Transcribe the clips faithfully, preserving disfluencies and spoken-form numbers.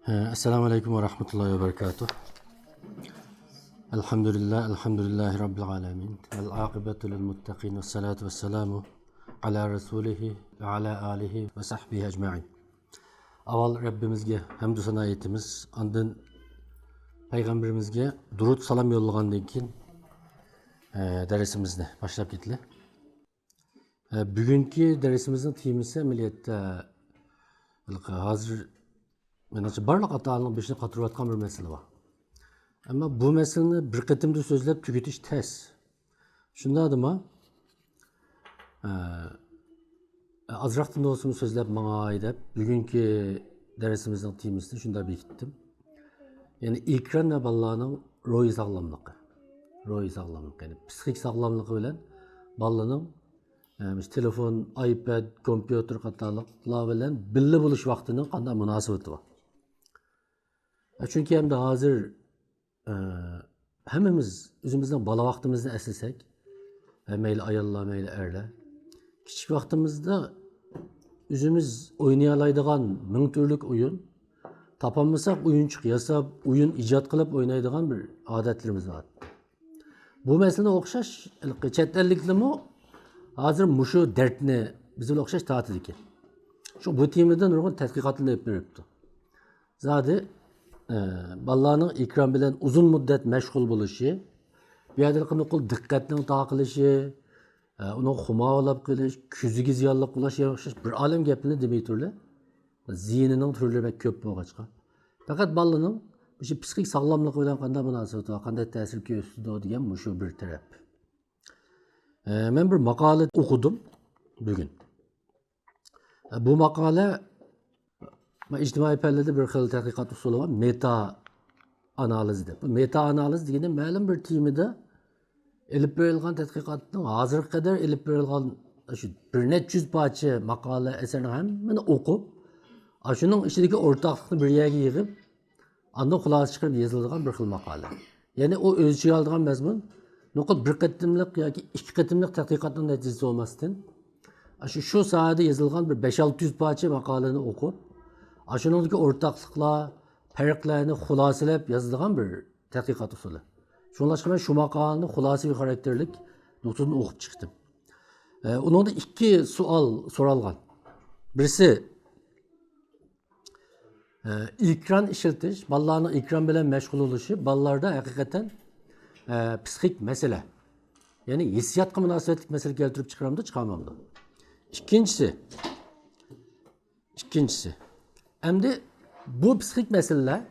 ئەسسالامۇ ئەلەيكۇم ۋە رەھمەتۇللاھى ۋە بەرىكاتۇھ. ئەلھەمدۇلىللاھ، ئەلھەمدۇلىللاھى رەببىل ئالەمىن. ۋەل ئاقىبەتۇ لىل مۇتتەقىن ۋەسسالاتۇ ۋەسسالامۇ ئالا رەسۇلىھى ۋە ئالا ئالىھى ۋە سەھبىھى ئەجمەئىن. ئاۋۋال رەببىمىزگە ھەمدۇ سانا ئېيتىمىز. ئاندىن پەيغەمبىرىمىزگە دۇرۇد سالام يوللىغاندىن كېيىن، ئە، دەرسىمىزنى باشلاپ كېتىلى. ئە، بۈگۈنكى دەرسىمىزنىڭ تېمىسى ئەمەلىيەتتە ھازىر، مېنىڭچە، بارلىق ئاتا-ئانىنىڭ بېشىنى قاتۇرۇۋاتقان بىر مەسىلە بار. ئەمما بۇ مەسىلىنى بىر قېتىمدا سۆزلەپ تۈگىتىش تەس. شۇنداقتىمۇ، ئە، ئازراقتىن بولسىمۇ سۆزلەپ ماڭاي دەپ، بۈگۈنكى دەرسىمىزنىڭ تېمىسىنى شۇنداق بېكىتتىم. يەنى ئېكران ۋە بالىلارنىڭ روھىي ساغلاملىقى. روھىي ساغلاملىق، يەنى پسىخىك ساغلاملىقى بىلەن بالىنىڭ، ئە، مۇشۇ تېلېفون، ئايپەد، كومپيۇتېر قاتارلىقلار بىلەن بىللە بولۇش ۋاقتىنىڭ قانداق مۇناسىۋىتى بار؟ ئە، چۈنكى ئەمدى ھازىر، ئە، ھەممىمىز ئۆزىمىزنىڭ بالا ۋاقتىمىزنى ئەسلىسەك، ئە، مەيلى ئاياللار، مەيلى ئەرلەر، كىچىك ۋاقتىمىزدا ئۆزىمىز ئوينىيالايدىغان مىڭ تۈرلۈك ئويۇن، تاپالمىساق ئويۇنچۇق ياساپ، ئويۇن ئىجاد قىلىپ ئوينايدىغان بىر ئادەتلىرىمىز بار. بۇ مەسىلىگە ئوخشاش، ھېلىقى چەت ئەللىكلەرمۇ ھازىر مۇشۇ دەردنى بىز بىلەن ئوخشاش تارتىدىكەن. شۇ بۇ تېمىدا نۇرغۇن تەتقىقاتلارنى ئېلىپ بېرىپتۇ. زادى، ئە، بالىلارنىڭ ئېكران بىلەن ئۇزۇن مۇددەت مەشغۇل بولۇشى، بۇ يەردە نوقۇل دىققەتنىڭ تارقىلىشى، ئە، ئۇنىڭ خۇمارلاپ قېلىش، كۆزىگە زىيانلىق بولۇش، يەنە ئوخشاش بىر ئالەم گەپنى دېمەي تۇرۇلە. زىيىنىنىڭ تۈرلىرى بەك كۆپ بولغاچقا. پەقەت بالىنىڭ مۇشۇ پسىخىك ساغلاملىقى بىلەن قانداق مۇناسىۋىتى بار، قانداق تەسىر كۆرسىتىدۇ دېگەن مۇشۇ بىر تەرەپ. ئە، مەن بىر ماقالە ئوقۇدۇم بۈگۈن. ئە، بۇ ماقالە، مانا، ئىجتىمائىي پەنلەردە بىر خىل تەتقىقات ئۇسۇلى بار، مېتا ئانالىز دەپ. بۇ مېتا ئانالىز دېگىنى مەلۇم بىر تېمىدا ئېلىپ بېرىلغان تەتقىقاتنىڭ ھازىرغا قەدەر ئېلىپ بېرىلغان شۇ بىر نەچچە يۈز پارچە ماقالە، ئەسەرنىڭ ھەممىنى ئوقۇپ، ئاشۇنىڭ ئىچىدىكى ئورتاقلىقنى بىر يەرگە يىغىپ، ئاندىن خۇلاسە چىقىرىپ يېزىلىدىغان بىر خىل ماقالە. يەنى ئۇ ئۆز ئىچىگە ئالىدىغان مەزمۇن نوقۇل بىر قېتىملىق ياكى ئىككى قېتىملىق تەتقىقاتنىڭ نەتىجىسى بولماستىن، ئاشۇ، شۇ ساھەدە يېزىلغان بىر بەش-ئالتە يۈز پارچە ماقالىنى ئوقۇپ، ئاشۇنىڭدىكى ئورتاقلىقلار، پەرقلەرنى خۇلاسىلەپ يازىدىغان بىر تەتقىقات ئۇسۇلى. شۇڭلاشقا مەن شۇ ماقالىنى خۇلاسىۋى خاراكتېرلىك نۇقتىدىن ئوقۇپ چىقتىم. ئە، ئۇنىڭدا ئىككى سوئال سورالغان. بىرسى، ئە، ئېكران ئىشلىتىش، بالىلارنىڭ ئېكران بىلەن مەشغۇل بولۇشى بالىلاردا ھەقىقەتەن، ئە، پسىخىك مەسىلە، يەنى ھېسسىياتقا مۇناسىۋەتلىك مەسىلە كەلتۈرۈپ چىقىرامدۇ، چىقارمامدۇ؟ ئىككىنچىسى، ئىككىنچىسى، ئەمدى بۇ پسىخىك مەسىلىلەر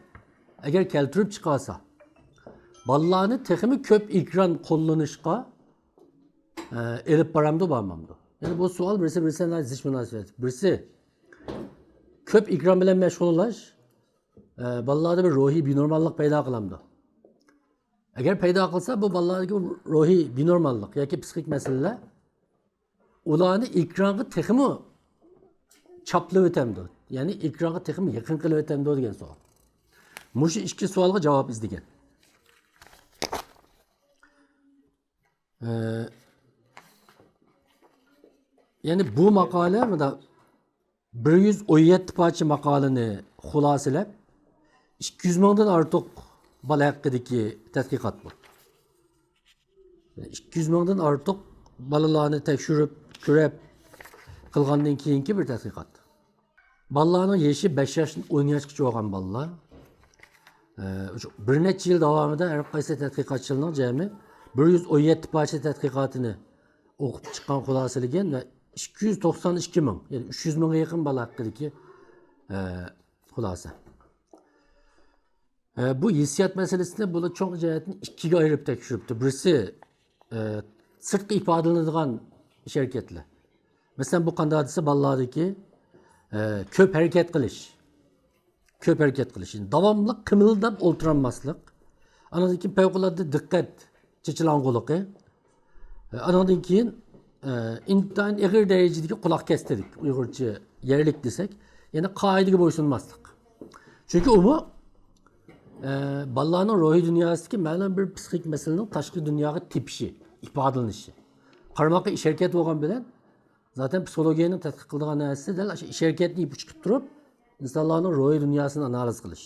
ئەگەر كەلتۈرۈپ چىقارسا، بالىلارنى تېخىمۇ كۆپ ئېكران قوللىنىشقا، ئە، ئېلىپ بارامدۇ، بارمامدۇ؟ يەنى بۇ سوئال بىرسى-بىرسى بىلەن زىچ مۇناسىۋەتلىك. بىرسى، كۆپ ئېكران بىلەن مەشغۇللاش، ئە، بالىلاردا بىر روھىي بىنورماللىق پەيدا قىلامدۇ؟ ئەگەر پەيدا قىلسا، بۇ بالىلاردىكى روھىي بىنورماللىق ياكى پسىخىك مەسىلىلەر ئۇلارنى ئېكرانغا تېخىمۇ چاپلىۋېتەمدۇ؟ يەنى ئېكرانغا تېخىمۇ يېقىن قىلىۋېتەمدۇ دېگەن سوئال. مۇشۇ ئىككى سوئالغا جاۋاب ئىزدىگەن. ئە، يەنى بۇ ماقالە مۇنداق بىر يۈز ئون يەتتە پارچە ماقالىنى خۇلاسىلەپ، ئىككى يۈز مىڭدىن ئارتۇق بالا ھەققىدىكى تەتقىقات بۇ. ئىككى يۈز مىڭدىن ئارتۇق بالىلارنى تەكشۈرۈپ، كۆرۈپ قىلغاندىن كېيىنكى بىر تەتقىقات. بالىلارنىڭ يېشى بەش ياشتىن ئون ياشقىچە بولغان بالىلار. ئە، شۇ بىر نەچچە يىل داۋامىدا ھەر قايسى تەتقىقاتچىلارنىڭ جەمئىي بىر يۈز ئون يەتتە پارچە تەتقىقاتىنى ئوقۇپ چىققان، خۇلاسىلىگەن ۋە ئىككى يۈز توقسان ئىككى مىڭ، يەنى ئۈچ يۈز مىڭغا يېقىن بالا ھەققىدىكى، ئە، خۇلاسە. ئە، بۇ ھېسسىيات مەسىلىسىنى بۇلار چوڭ جەھەتتىن ئىككىگە ئايرىپ تەكشۈرۈپتۇ. بىرسى، ئە، سىرتقا ئىپادىلىنىدىغان ئىش ھەرىكەتلەر. مەسىلەن، بۇ قانداق دېسە، بالىلاردىكى، ئە، كۆپ ھەرىكەت قىلىش. كۆپ ھەرىكەت قىلىش. داۋاملىق قىمىلداپ ئولتۇرالماسلىق. ئانىڭدىن كېيىن پەۋقۇلئاددە دىققەت چېچىلاڭغۇلۇقى. ئانىڭدىن كېيىن، ئە، ئىنتايىن ئېغىر دەرىجىدىكى قۇلاق كەستىلىك، ئۇيغۇرچە يەرلىك دېسەك، يەنى قائىدىگە بويسۇنماسلىق. چۈنكى ئۇمۇ، ئە، بالىلارنىڭ روھىي دۇنياسىدىكى مەلۇم بىر پسىخىك مەسىلىنىڭ تاشقى دۇنياغا تېپىشى، ئىپادىلىنىشى. قارىماققا ئىش ھەرىكەت بولغان بىلەن، زاتەن پسىخولوگىيەنىڭ تەتقىق قىلىدىغان نەرسىسى دەل ئاشۇ ئىش ھەرىكەتنى يىپ ئۇچۇپ تۇرۇپ، ئىنسانلارنىڭ روھىي دۇنياسىنى ئانالىز قىلىش.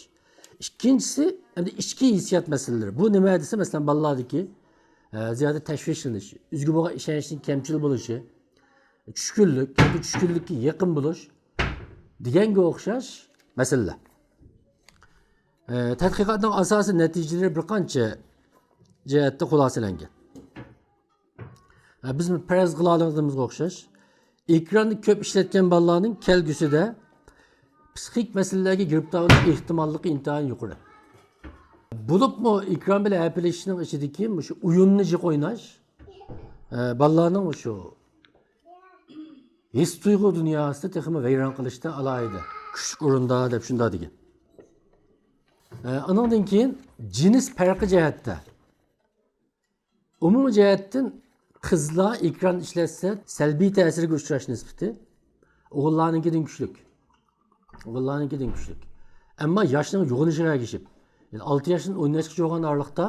ئىككىنچىسى، ئەمدى ئىچكى ھېسسىيات مەسىلىلىرى. بۇ نېمە دېسە، مەسىلەن، بالىلاردىكى، ئە، زىيادە تەشۋىشلىنىش، ئۆزىگە بولغان ئىشەنچنىڭ كەمچىل بولۇشى، چۈشكۈنلۈك ياكى چۈشكۈنلۈككە يېقىن بولۇش دېگەنگە ئوخشاش مەسىلىلەر. ئە، تەتقىقاتنىڭ ئاساسىي نەتىجىلىرى بىر قانچە جەھەتتە خۇلاسىلەنگەن. ھە، بىز پەرەز قىلالىغىنىمىزغا ئوخشاش، ئېكراننى كۆپ ئىشلەتكەن بالىلارنىڭ كەلگۈسىدە پسىخىك مەسىلىلەرگە گىرىپتار بولۇش ئېھتىماللىقى ئىنتايىن يۇقىرى. بولۇپمۇ ئېكران بىلەن ھەپىلىشىشنىڭ ئىچىدىكى مۇشۇ ئويۇننى جىق ئويناش، ئە، بالىلارنىڭ شۇ ھېس تۇيغۇ دۇنياسىنى تېخىمۇ ۋەيران قىلىشتا ئالاھىدە كۈچلۈك ئورۇندا دەپ شۇنداق دېگەن. ئە، ئۇنىڭدىن كېيىن جىنس پەرقى جەھەتتە، ئومۇمىي جەھەتتىن قىزلار ئېكران ئىشلەتسە سەلبىي تەسىرگە ئۇچراش نىسبىتى ئوغۇللارنىڭكىدىن كۈچلۈك. ئوغۇللارنىڭكىدىن كۈچلۈك. ئەمما ياشنىڭ يوغىنىشىغا ئەگىشىپ، يەنى ئالتە ياشتىن ئون ياشقىچە بولغان ئارىلىقتا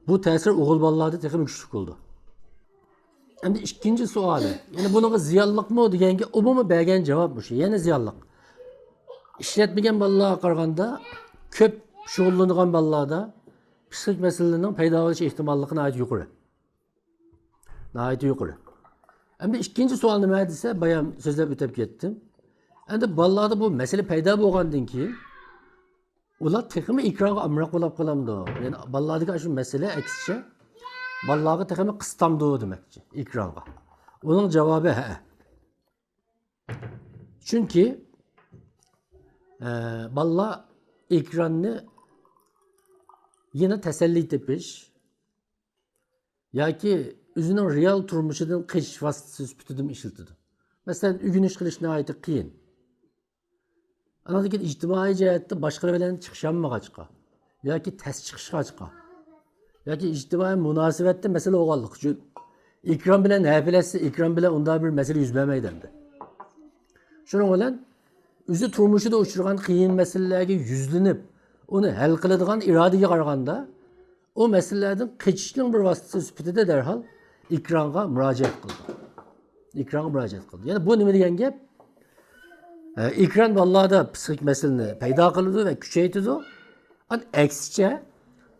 بۇ تەسىر ئوغۇل بالىلاردا تېخىمۇ كۈچلۈك بولىدۇ. ئەمدى ئىككىنچى سوئالى، يەنى بۇنىڭغا زىيانلىقمۇ دېگەنگە ئومۇمىي بەرگەن جاۋاب مۇشۇ، يەنە زىيانلىق. ئىشلەتمىگەن بالىلارغا قارىغاندا كۆپ شۇغۇللىنىدىغان بالىلاردا پسىخىك مەسىلىلەرنىڭ پەيدا بولۇش ئېھتىماللىقى ناھايىتى يۇقىرى. ناھايىتى يۇقىرى. ئەمدى ئىككىنچى سوئال نېمە دېسە، بايام سۆزلەپ ئۆتۈپ كەتتىم. ئەمدى بالىلاردا بۇ مەسىلە پەيدا بولغاندىن كېيىن، ئۇلار تېخىمۇ ئېكرانغا ئامراق بولاپ قالامدۇ؟ يەنى بالىلاردىكى شۇ مەسىلە ئەكسىچە بالىلارغا تېخىمۇ قىستامدۇ دېمەكچى ئېكرانغا. ئۇنىڭ جاۋابى ھەئە. چۈنكى، ئە، بالىلار ئېكراننى يەنە تەسەللى تېپىش ياكى ئۆزىنىڭ رېئال تۇرمۇشىدىن قېچىش ۋاسىتىسى سۈپىتىدىمۇ ئىشلىتىدۇ. مەسىلەن، ئۆگىنىش قىلىش ناھايىتى قىيىن. ئانىڭدىن كېيىن ئىجتىمائىي جەھەتتە باشقىلار بىلەن چىقىشالمىغاچقا ياكى تەس چىقىشقاچقا ياكى ئىجتىمائىي مۇناسىۋەتتە مەسىلە بولغانلىقى ئۈچۈن ئېكران بىلەن ھەپىلەشسە، ئېكران بىلەن ئۇنداق بىر مەسىلە يۈز بەرمەيدۇ ئەمدى. شۇنىڭ بىلەن ئۆزى تۇرمۇشىدا ئۇچرىغان قىيىن مەسىلىلەرگە يۈزلىنىپ، ئۇنى ھەل قىلىدىغان ئىرادىگە قارىغاندا، ئۇ مەسىلىلەردىن قېچىشنىڭ بىر ۋاسىتىسى سۈپىتىدە دەرھال ئېكرانغا مۇراجىئەت قىلىدۇ. ئېكرانغا مۇراجىئەت قىلىدۇ. يەنى بۇ نېمە دېگەن گەپ؟ ئە، ئېكران بالىلاردا پسىخىك مەسىلىنى پەيدا قىلىدۇ ۋە كۈچەيتىدۇ. ئەكسىچە،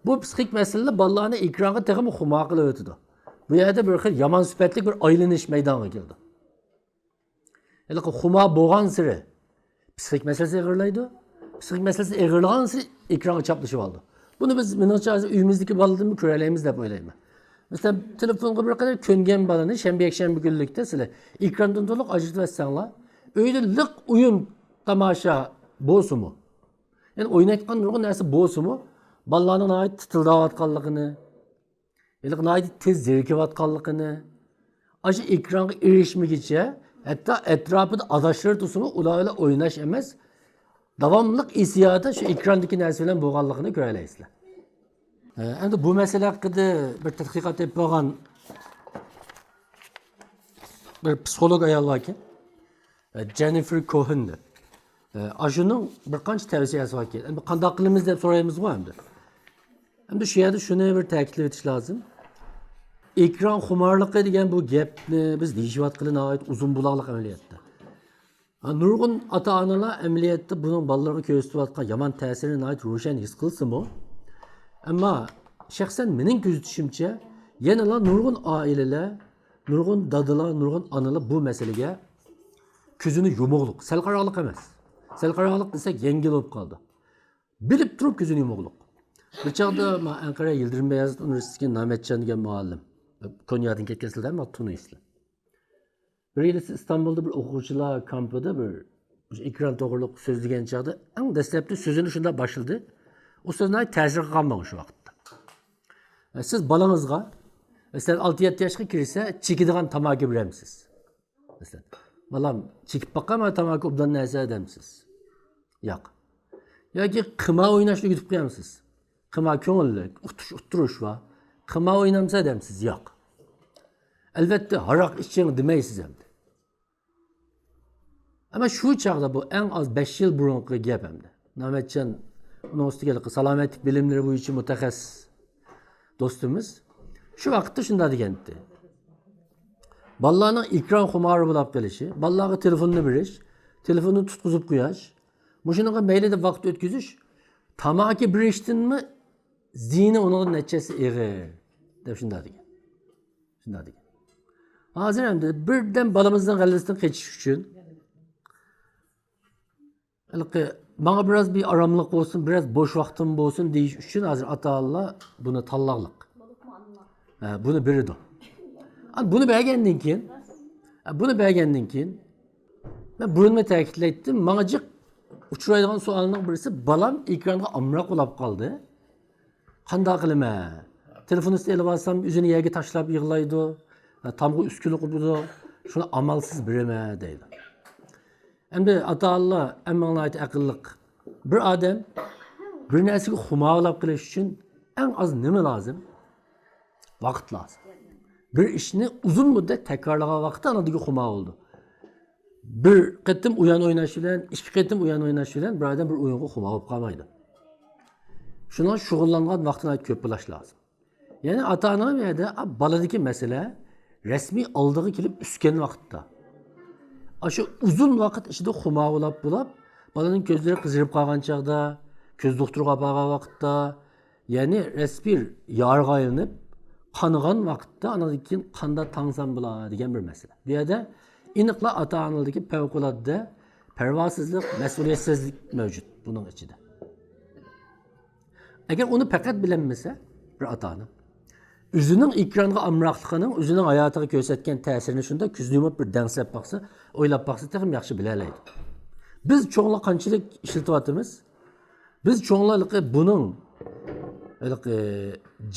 بۇ پسىخىك مەسىلىلەر بالىلارنى ئېكرانغا تېخىمۇ خۇمار قىلىۋېتىدۇ. بۇ يەردە بىر خىل يامان سۈپەتلىك بىر ئايلىنىش مەيدانغا كېلىدۇ. ھېلىقى خۇمار بولغانسېرى پسىخىك مەسىلىسى ئېغىرلايدۇ. پسىخىك مەسىلىسى ئېغىرلىغانسېرى ئېكرانغا چاپلىشىۋالىدۇ. بۇنى بىز، مېنىڭچە، ھازىر ئۆيىمىزدىكى بالىدىنمۇ كۆرەلەيمىز دەپ ئويلايمەن. مەسىلەن، تېلېفونغا بىر قەدەر كۆنگەن بالىنى شەنبە، يەكشەنبە كۈنلۈكتە سىلەر ئېكراندىن تولۇق ئاجرىتىۋەتسەڭلار، ئۆيدە لىق ئويۇن تاماشا بولسىمۇ، يەنى ئوينايدىغان نۇرغۇن نەرسە بولسىمۇ، بالىلارنىڭ ناھايىتى تىتىلداۋاتقانلىقىنى، ھېلىقى ناھايىتى تېز زېرىكىۋاتقانلىقىنى، ئاشۇ ئېكرانغا ئېرىشمىگۈچە، ھەتتا ئەتراپىدا ئاداشلىرى تۇرسىمۇ، ئۇلار بىلەن ئويناش ئەمەس، داۋاملىق ئېسىيادا شۇ ئېكراندىكى نەرسە بىلەن بولغانلىقىنى كۆرەلەيسىلەر. ئە، ئەمدى بۇ مەسىلە ھەققىدە بىر تەتقىقات ئېلىپ بارغان بىر پسىخولوگ ئايال باركەن. ئە، جېننىفېر كوھېن دەپ. ئە، ئاشۇنىڭ بىر قانچە تەۋسىيەسى باركەن. ئەمدى قانداق قىلىمىز دەپ سورايمىزغۇ ئەمدى. ئەمدى شۇ يەردە شۇنى بىر تەكىتلىۋېتىش لازىم. ئېكران خۇمارلىقى دېگەن بۇ گەپنى بىز دېيىشىۋاتقىلى ناھايىتى ئۇزۇن بولاقلىق ئەمەلىيەتتە. ھە، نۇرغۇن ئاتا-ئانىلار ئەمەلىيەتتە بۇنىڭ بالىلىرىغا كۆرسىتىۋاتقان يامان تەسىرىنى ناھايىتى روشەن ھېس قىلسىمۇ، ئەمما شەخسەن مېنىڭ كۆزىتىشىمچە، يەنىلا نۇرغۇن ئائىلىلەر، نۇرغۇن دادىلار، نۇرغۇن ئانىلار بۇ مەسىلىگە كۆزىنى يۇمۇقلۇق، سەل قاراڭلىق ئەمەس. سەل قاراڭلىق دېسەك يەڭگىل بولۇپ قالدى. بىلىپ تۇرۇپ كۆزىنى يۇمۇقلۇق. بىر چاغدا ما ئەنقەرە يىلدىرىم بەيازىت ئۇنىۋېرسىتېتىدىكى نامەتجان دېگەن مۇئەللىم، كونيادىن كەتكەنسىلەر، ما تونۇيسىلەر. بىر يىلى ئىستانبۇلدا بىر ئوقۇغۇچىلار كامپىدا بىر ئېكران توغرىلىق سۆزلىگەن چاغدا ئەڭ دەسلەپتە سۆزىنى شۇنداق باشلىدى. ئۇ سۆز ناھايىتى تەسىرگە قالمىغان شۇ ۋاقىتتا. سىز بالىڭىزغا، مەسىلەن، ئالتە يەتتە ياشقا كىرسە، چېكىدىغان تاماكا بېرەمسىز؟ مەسىلەن، بالام، چېكىپ باققانما تاماكا ئوبدان نەرسە دەمسىز؟ ياق. ياكى قىمار ئويناشنى ئۆگىتىپ قويامسىز؟ قىمار كۆڭۈللۈك، ئۇتۇش، ئۇتتۇرۇش بار. قىمار ئوينامسەن دەمسىز؟ ياق. ئەلۋەتتە، ھاراق ئىچىڭ دېمەيسىز ئەمدى. ئەمما شۇ چاغدا، بۇ ئەڭ ئاز بەش يىل بۇرۇنقى گەپ ئەمدى. نامەتجان، ئۇنىڭ ئۈستىگە ھېلىقى سالامەتلىك بىلىملىرى بويىچە مۇتەخەسسىس دوستىمىز شۇ ۋاقىتتا شۇنداق دېگەنتى. بالىلارنىڭ ئېكران خۇمارى بولاپ قېلىشى، بالىلارغا تېلېفوننى بېرىش، تېلېفوننى تۇتقۇزۇپ قوياش، مۇشۇنىڭغا مەيلى دەپ ۋاقىت ئۆتكۈزۈش، تاماكا بېرىشتىنمۇ زىيىنى ئۇنىڭغا نەچچە ھەسسە ئېغىر، دەپ شۇنداق دېگەن. شۇنداق دېگەن. ھازىر ئەمدى بىردەم بالىمىزنىڭ غەلۋىسىدىن قېچىش ئۈچۈن، ھېلىقى، ماڭا بىراز بىر ئاراملىق بولسۇن، بىراز بوش ۋاقتىم بولسۇن دېيىش ئۈچۈن ھازىر ئاتا-ئانىلار بۇنى تاللاقلىق. ھە، بۇنى بېرىدۇ. ئا، بۇنى بەرگەندىن كېيىن، ھە، بۇنى بەرگەندىن كېيىن، مەن بۇرۇنمۇ تەكىتلەيتتىم، ماڭا جىق ئۇچرايدىغان سوئالنىڭ بىرسى، بالام ئېكرانغا ئامراق بولاپ قالدى. قانداق قىلىمەن؟ تېلېفون ئۈستىگە ئېلىۋالسام، ئۆزىنى يەرگە تاشلاپ يىغلايدۇ، تامغا ئۈسكۈنە قىلىدۇ، شۇنى ئامالسىز بېرىمەن دەيدۇ. ئەمدى ئاتا-ئانىلار ھەممىڭلار ناھايىتى ئەقىللىق. بىر ئادەم بىر نەرسىگە خۇمارلاپ قېلىش ئۈچۈن ئەڭ ئاز نېمە لازىم؟ ۋاقىت لازىم. بىر ئىشنى ئۇزۇن مۇددەت تەكرارلىغان ۋاقىتتا ئانىڭدىكى خۇمار بولىدۇ. بىر قېتىم ئويۇن ئويناش بىلەن، ئىككى قېتىم ئويۇن ئويناش بىلەن بىر ئادەم بىر ئويۇنغا خۇمار بولۇپ قالمايدۇ. شۇنىڭ شۇغۇللانغان ۋاقتىنى كۆپ بولۇش لازىم. يەنى ئاتا-ئانا بۇ يەردە، ئا، بالىدىكى مەسىلە رەسمىي ئالدىغا كېلىپ ئۈسكەن ۋاقىتتا. ئاشۇ ئۇزۇن ۋاقىت ئىچىدە خۇمار بولاپ، بولاپ، بالىنىڭ كۆزلىرى قىزىرىپ قالغان چاغدا، كۆز دوختۇرىغا ئاپارغان ۋاقىتتا، يەنى رەسمىي يارىغا ئايلىنىپ، قانىغان ۋاقىتتا ئانىڭدىن كېيىن قانداق تاڭسام بولا دېگەن بىر مەسىلە. بۇ يەردە ئېنىقلا ئاتا-ئانىلىرىدىكى پەۋقۇلئاددە پەرۋاسىزلىق، مەسئۇلىيەتسىزلىك مەۋجۇت بۇنىڭ ئىچىدە. ئەگەر ئۇنى پەقەت بىلەلمىسە بىر ئاتا-ئانا، ئۆزىنىڭ ئېكرانغا ئامراقلىقىنىڭ ئۆزىنىڭ ھاياتىغا كۆرسەتكەن تەسىرىنى شۇنداق كۆزىنى يۇمۇپ بىر دەڭسەپ باقسا، ئويلاپ باقسا تېخىمۇ ياخشى بىلەلەيدۇ. بىز چوڭلار قانچىلىك ئىشلىتىۋاتىمىز؟ بىز چوڭلار ھېلىقى بۇنىڭ ھېلىقى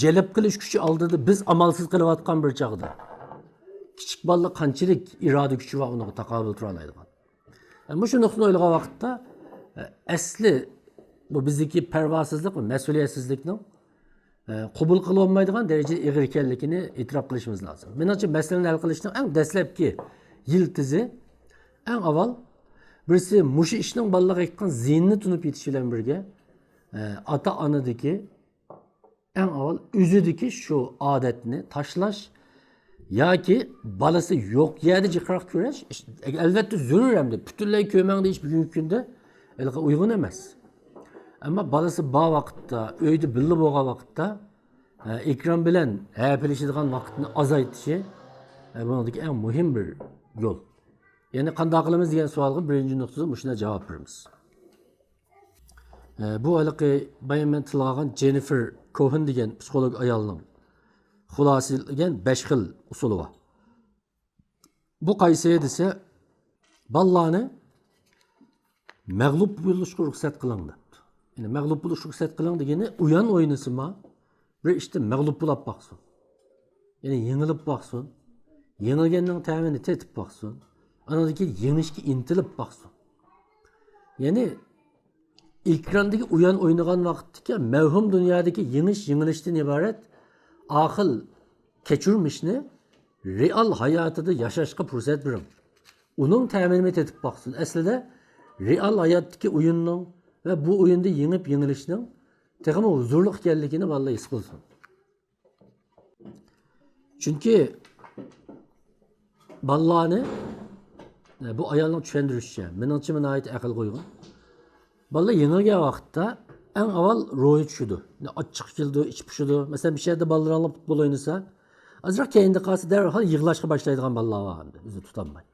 جەلپ قىلىش كۈچى ئالدىدا بىز ئامالسىز قېلىۋاتقان بىر چاغدا، كىچىك بالىلار قانچىلىك ئىرادە كۈچى بار ئۇنىڭغا تاقابىل تۇرالايدىغان؟ مۇشۇ نۇقتىنى ئويلىغان ۋاقىتتا، ئەسلى بۇ بىزدىكى پەرۋاسىزلىق ۋە مەسئۇلىيەتسىزلىكنىڭ، قوبۇل قىلىۋالمايدىغان دەرىجىدە ئېغىر ئىكەنلىكىنى ئېتىراپ قىلىشىمىز لازىم. مېنىڭچە، مەسىلىنى ھەل قىلىشنىڭ ئەڭ دەسلەپكى يىلتىزى، ئەڭ ئاۋۋال بىرسى مۇشۇ ئىشنىڭ بالىلارغا ئېيتقان زىيىنىنى تونۇپ يېتىش بىلەن بىرگە، ئاتا-ئانىدىكى ئەڭ ئاۋۋال ئۆزىدىكى شۇ ئادەتنى تاشلاش ياكى بالىسى يوق يەردە جىقراق كۆرۈش، ئەلۋەتتە زۆرۈر ئەمدى. پۈتۈنلەي كۆرمەڭ دېيىش بۈگۈنكى كۈندە ھېلىقى ئۇيغۇن ئەمەس. ئەمما بالىسى بار ۋاقىتتا، ئۆيدە بىللە بولغان ۋاقىتتا، ئە، ئېكران بىلەن ھەپىلىشىدىغان ۋاقىتنى ئازايتىشى، ئە، بۇنىڭدىكى ئەڭ مۇھىم بىر يول. يەنى قانداق قىلىمىز دېگەن سوئالغا بىرىنچى نۇقتىدا مۇشۇنداق جاۋاب بېرىمىز. ئە، بۇ ھېلىقى بايا مەن تىلغا ئالغان جېننىفېر كوھېن دېگەن پسىخولوگ ئايالنىڭ خۇلاسىلىگەن بەش خىل ئۇسۇلى بار. بۇ قايسى دېسە، بالىلارنى مەغلۇپ بولۇشقا رۇخسەت قىلىڭ دەپتۇ. يەنى مەغلۇپ بولۇشقا رۇخسەت قىلىڭ دېگىنى ئويۇن ئوينىسىمۇ، بىر ئىشتا مەغلۇپ بولاپ باقسۇن. يەنى يېڭىلىپ باقسۇن. يېڭىلگەننىڭ تەمىنى تېتىپ باقسۇن. ئاندىن كېيىن يېڭىشكە ئىنتىلىپ باقسۇن. يەنى ئېكراندىكى ئويۇن ئوينىغان ۋاقىتتىكى مەۋھۇم دۇنيادىكى يېڭىش، يېڭىلىشتىن ئىبارەت ئاخىل كەچۈرمىشنى رېئال ھاياتىدا ياشاشقا پۇرسەت بېرىڭ. ئۇنىڭ تەمىنىمۇ تېتىپ باقسۇن. ئەسلىدە رېئال ھاياتتىكى ئويۇننىڭ ۋە بۇ ئويۇندا يېڭىپ يېڭىلىشنىڭ تېخىمۇ ھۇزۇرلۇق ئىكەنلىكىنى بالىلار ھېس قىلسۇن. چۈنكى بالىلارنى، بۇ ئايالنىڭ چۈشەندۈرۈشىچە، مېنىڭچە ناھايىتى ئەقىلگە ئۇيغۇن. بالىلار يېڭىلگەن ۋاقىتتا ئەڭ ئاۋۋال روھى چۈشىدۇ. ئاچچىقى كېلىدۇ، ئىچى پۇشىدۇ. مەسىلەن، بىر يەردە بالىلىرىڭلار پۇتبول ئوينىسا، ئازراق كەينىدە قالسا دەرھال يىغلاشقا باشلايدىغان بالىلار بار ئەمدى، ئۆزىنى تۇتالماي.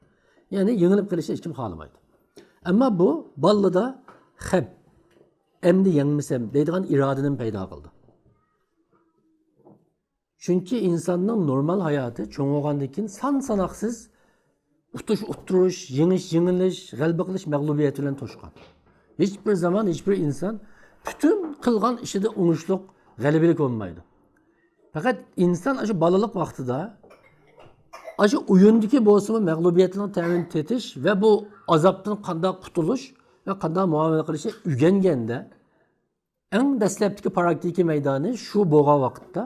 يەنى يېڭىلىپ قېلىشنى ھېچكىم خالىمايدۇ. ئەمما بۇ بالىلاردا خەپ، ئەمدى يەڭمىسەم دەيدىغان ئىرادىنى پەيدا قىلىدۇ. چۈنكى ئىنساننىڭ نورمال ھاياتى چوڭ بولغاندىن كېيىن سان ساناقسىز ئۇتۇش، ئۇتتۇرۇش، يېڭىش، يېڭىلىش، غەلىبە قىلىش، مەغلۇبىيەت بىلەن توشقان. ھېچبىر زامان، ھېچبىر ئىنسان پۈتۈن قىلغان ئىشىدا ئوڭۇشلۇق، غەلىبىلىك بولمايدۇ. پەقەت ئىنسان ئاشۇ بالىلىق ۋاقتىدا، ئاشۇ ئويۇندىكى بولسىمۇ مەغلۇبىيەتنىڭ تەمىنى تېتىش ۋە بۇ ئازابتىن قانداق قۇتۇلۇش ۋە قانداق مۇئامىلە قىلىشنى ئۆگەنگەندە، ئەڭ دەسلەپتىكى پراكتىكا مەيدانى شۇ بولغان ۋاقىتتا،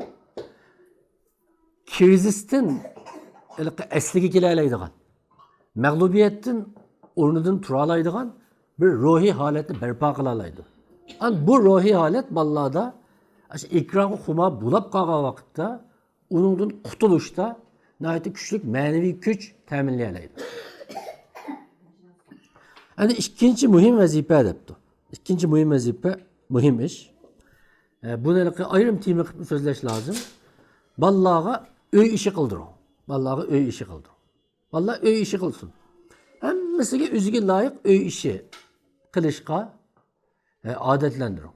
كىرىزىستىن ھېلىقى ئەسلىگە كېلەلەيدىغان، مەغلۇبىيەتتىن ئورنىدىن تۇرالايدىغان بىر روھىي ھالەتنى بەرپا قىلالايدۇ. ئان بۇ روھىي ھالەت بالىلاردا ئاشۇ ئېكرانغا خۇمار بولاپ قالغان ۋاقىتتا ئۇنىڭدىن قۇتۇلۇشتا ناھايىتى كۈچلۈك مەنىۋى كۈچ تەمىنلىيەلەيدۇ. ئەنە ئىككىنچى مۇھىم ۋەزىپە دەپتۇ. ئىككىنچى مۇھىم ۋەزىپە، مۇھىم ئىش. ئە، بۇنى ھېلىقى ئايرىم تېما قىلىپ سۆزلەش لازىم. بالىلارغا ئۆي ئىشى قىلدۇرۇڭ. بالىلارغا ئۆي ئىشى قىلدۇرۇڭ. بالىلار ئۆي ئىشى قىلسۇن. ھەممىسىگە ئۆزىگە لايىق ئۆي ئىشى قىلىشقا، ئە، ئادەتلەندۈرۈڭ.